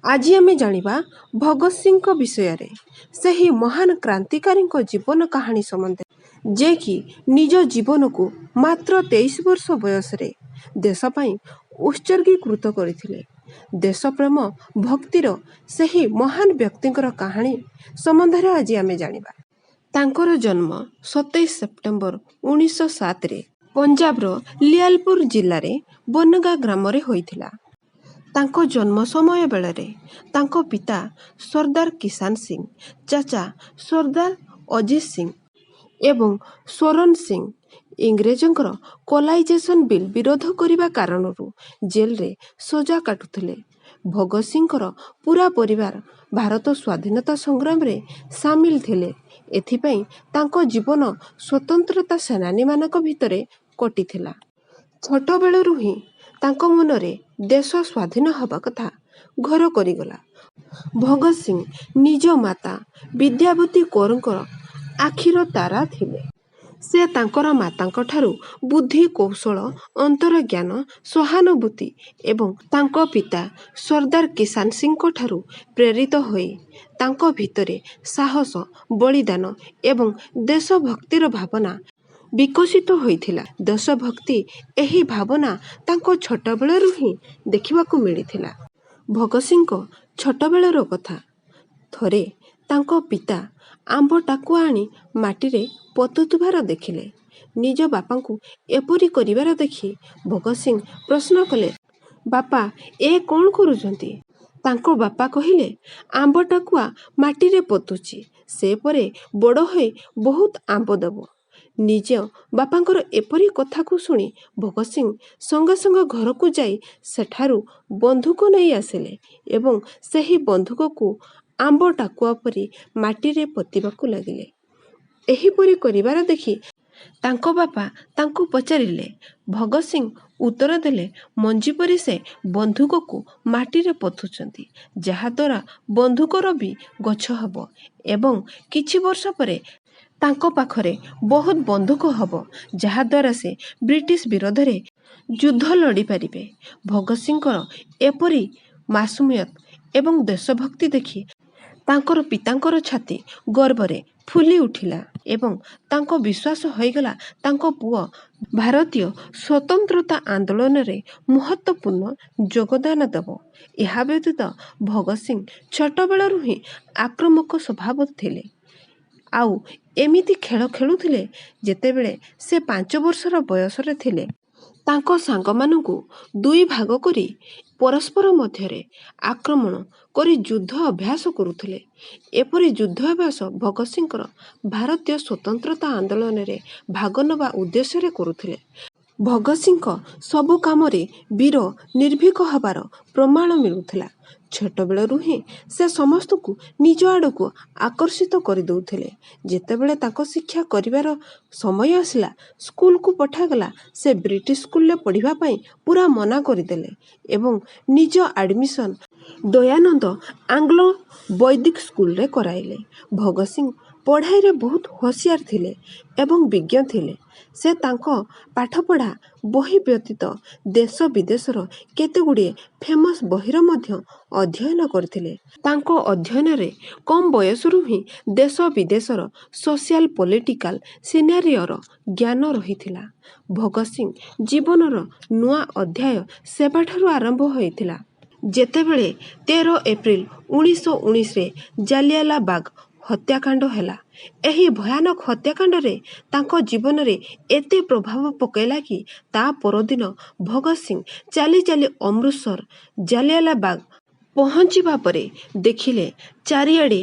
ଆଜି ଆମେ ଜାଣିବା ଭଗତ ସିଂଙ୍କ ବିଷୟରେ, ସେହି ମହାନ କ୍ରାନ୍ତିକାରୀଙ୍କ ଜୀବନ କାହାଣୀ ସମ୍ବନ୍ଧରେ, ଯେ କି ନିଜ ଜୀବନକୁ ମାତ୍ର 23 ବର୍ଷ ବୟସରେ ଦେଶ ପାଇଁ ଉତ୍ସର୍ଗୀକୃତ କରିଥିଲେ। ଦେଶପ୍ରେମ ଭକ୍ତିର ସେହି ମହାନ ବ୍ୟକ୍ତିଙ୍କର କାହାଣୀ ସମ୍ବନ୍ଧରେ ଆଜି ଆମେ ଜାଣିବା। ତାଙ୍କର ଜନ୍ମ 27 ସେପ୍ଟେମ୍ବର 1907ରେ ପଞ୍ଜାବର ଲିଆଲପୁର ଜିଲ୍ଲାରେ ବନଗା ଗ୍ରାମରେ ହୋଇଥିଲା। ତାଙ୍କ ଜନ୍ମ ସମୟ ବେଳରେ ତାଙ୍କ ପିତା ସର୍ଦ୍ଦାର କିଷାନ ସିଂ, ଚାଚା ସର୍ଦ୍ଦାର ଅଜିତ ସିଂ ଏବଂ ସ୍ୱରଣ ସିଂ ଇଂରେଜଙ୍କର କୋଲାଇଜେସନ ବିଲ୍ ବିରୋଧ କରିବା କାରଣରୁ ଜେଲରେ ସଜା କାଟୁଥିଲେ। ଭଗତ ସିଂଙ୍କର ପୂରା ପରିବାର ଭାରତ ସ୍ୱାଧୀନତା ସଂଗ୍ରାମରେ ସାମିଲ ଥିଲେ। ଏଥିପାଇଁ ତାଙ୍କ ଜୀବନ ସ୍ୱତନ୍ତ୍ରତା ସେନାନୀମାନଙ୍କ ଭିତରେ କଟିଥିଲା। ଛୋଟବେଳରୁ ହିଁ ତାଙ୍କ ମନରେ ଦେଶ ସ୍ୱାଧୀନ ହେବା କଥା ଘର କରିଗଲା। ଭଗତ ସିଂ ନିଜ ମାତା ବିଦ୍ୟାବତୀ କୌରଙ୍କର ଆଖିର ତାରା ଥିଲେ। ସେ ତାଙ୍କର ମାତାଙ୍କଠାରୁ ବୁଦ୍ଧି, କୌଶଳ, ଅନ୍ତରଜ୍ଞାନ, ସହାନୁଭୂତି ଏବଂ ତାଙ୍କ ପିତା ସର୍ଦ୍ଦାର କିଷାନ ସିଂଙ୍କଠାରୁ ପ୍ରେରିତ ହୋଇ ତାଙ୍କ ଭିତରେ ସାହସ, ବଳିଦାନ ଏବଂ ଦେଶଭକ୍ତିର ଭାବନା ବିକଶିତ ହୋଇଥିଲା। ଦେଶଭକ୍ତି ଏହି ଭାବନା ତାଙ୍କ ଛୋଟବେଳରୁ ହିଁ ଦେଖିବାକୁ ମିଳିଥିଲା। ଭଗତ ସିଂଙ୍କ ଛୋଟବେଳର କଥା। ଥରେ ତାଙ୍କ ପିତା ଆମ୍ବ ଟାକୁଆ ଆଣି ମାଟିରେ ପୋତୁଥିବାର ଦେଖିଲେ। ନିଜ ବାପାଙ୍କୁ ଏପରି କରିବାର ଦେଖି ଭଗତ ସିଂ ପ୍ରଶ୍ନ କଲେ, "ବାପା, ଏ କ'ଣ କରୁଛନ୍ତି?" ତାଙ୍କ ବାପା କହିଲେ, "ଆମ୍ବ ଟାକୁଆ ମାଟିରେ ପୋତୁଛି, ସେ ପରେ ବଡ଼ ହୋଇ ବହୁତ ଆମ୍ବ ଦେବ।" ନିଜ ବାପାଙ୍କର ଏପରି କଥାକୁ ଶୁଣି ଭଗତ ସିଂ ସଙ୍ଗେ ସଙ୍ଗେ ଘରକୁ ଯାଇ ସେଠାରୁ ବନ୍ଧୁକ ନେଇ ଆସିଲେ ଏବଂ ସେହି ବନ୍ଧୁକକୁ ଆମ୍ବ ଟାକୁଆ ପରି ମାଟିରେ ପୋତିବାକୁ ଲାଗିଲେ। ଏହିପରି କରିବାର ଦେଖି ତାଙ୍କ ବାପା ତାଙ୍କୁ ପଚାରିଲେ। ଭଗତ ସିଂ ଉତ୍ତର ଦେଲେ, ମଞ୍ଜି ପରି ସେ ବନ୍ଧୁକକୁ ମାଟିରେ ପୋତୁଛନ୍ତି, ଯାହାଦ୍ୱାରା ବନ୍ଧୁକର ବି ଗଛ ହେବ ଏବଂ କିଛି ବର୍ଷ ପରେ ତାଙ୍କ ପାଖରେ ବହୁତ ବନ୍ଧୁକ ହେବ, ଯାହାଦ୍ୱାରା ସେ ବ୍ରିଟିଶ ବିରୋଧରେ ଯୁଦ୍ଧ ଲଢ଼ିପାରିବେ। ଭଗତ ସିଂଙ୍କର ଏପରି ମାସୁମିୟତ ଏବଂ ଦେଶଭକ୍ତି ଦେଖି ତାଙ୍କର ପିତାଙ୍କର ଛାତି ଗର୍ବରେ ଫୁଲି ଉଠିଲା ଏବଂ ତାଙ୍କ ବିଶ୍ୱାସ ହୋଇଗଲା ତାଙ୍କ ପୁଅ ଭାରତୀୟ ସ୍ୱତନ୍ତ୍ରତା ଆନ୍ଦୋଳନରେ ମହତ୍ତ୍ୱପୂର୍ଣ୍ଣ ଯୋଗଦାନ ଦେବ। ଏହା ବ୍ୟତୀତ ଭଗତ ସିଂ ଛୋଟବେଳରୁ ହିଁ ଆକ୍ରାମକ ସ୍ୱଭାବ ଥିଲେ ଆଉ ଏମିତି ଖେଳ ଖେଳୁଥିଲେ। ଯେତେବେଳେ ସେ 5 ବର୍ଷର ବୟସରେ ଥିଲେ, ତାଙ୍କ ସାଙ୍ଗମାନଙ୍କୁ ଦୁଇ ଭାଗ କରି ପରସ୍ପର ମଧ୍ୟରେ ଆକ୍ରମଣ କରି ଯୁଦ୍ଧ ଅଭ୍ୟାସ କରୁଥିଲେ। ଏପରି ଯୁଦ୍ଧ ଅଭ୍ୟାସ ଭଗତ ସିଂଙ୍କର ଭାରତୀୟ ସ୍ୱତନ୍ତ୍ରତା ଆନ୍ଦୋଳନରେ ଭାଗ ନେବା ଉଦ୍ଦେଶ୍ୟରେ କରୁଥିଲେ। ଭଗତ ସିଂଙ୍କ ସବୁ କାମରେ ବୀର ନିର୍ଭୀକ ହେବାର ପ୍ରମାଣ ମିଳୁଥିଲା। ଛୋଟବେଳରୁ ହିଁ ସେ ସମସ୍ତଙ୍କୁ ନିଜ ଆଡ଼କୁ ଆକର୍ଷିତ କରିଦେଉଥିଲେ। ଯେତେବେଳେ ତାଙ୍କ ଶିକ୍ଷା କରିବାର ସମୟ ଆସିଲା, ସ୍କୁଲକୁ ପଠାଗଲା, ସେ ବ୍ରିଟିଶ ସ୍କୁଲରେ ପଢ଼ିବା ପାଇଁ ପୂରା ମନା କରିଦେଲେ ଏବଂ ନିଜ ଆଡମିସନ ଦୟାନନ୍ଦ ଆଙ୍ଗ୍ଲୋ ବୈଦିକ ସ୍କୁଲରେ କରାଇଲେ। ଭଗତ ସିଂ ପଢ଼ାଇରେ ବହୁତ ହୋସିଆର ଥିଲେ ଏବଂ ବିଜ୍ଞ ଥିଲେ। ସେ ତାଙ୍କ ପାଠପଢ଼ା ବହି ବ୍ୟତୀତ ଦେଶ ବିଦେଶର କେତେଗୁଡ଼ିଏ ଫେମସ୍ ବହିର ମଧ୍ୟ ଅଧ୍ୟୟନ କରିଥିଲେ। ତାଙ୍କ ଅଧ୍ୟୟନରେ କମ୍ ବୟସରୁ ହିଁ ଦେଶ ବିଦେଶର ସୋସିଆଲ ପଲିଟିକାଲ ସିନାରିଓର ଜ୍ଞାନ ରହିଥିଲା। ଭଗତ ସିଂ ଜୀବନର ନୂଆ ଅଧ୍ୟାୟ ସେବେଠାରୁ ଆରମ୍ଭ ହୋଇଥିଲା, ଯେତେବେଳେ 13 ଏପ୍ରିଲ 1919ରେ ଜାଲିଆନାବାଗ ହତ୍ୟାକାଣ୍ଡ ହେଲା। ଏହି ଭୟାନକ ହତ୍ୟାକାଣ୍ଡରେ ତାଙ୍କ ଜୀବନରେ ଏତେ ପ୍ରଭାବ ପକାଇଲା କି ତା ପରଦିନ ଭଗତ ସିଂ ଚାଲି ଚାଲି ଅମୃତସର ଜାଲିଆନାବାଗ ପହଞ୍ଚିବା ପରେ ଦେଖିଲେ ଚାରିଆଡ଼େ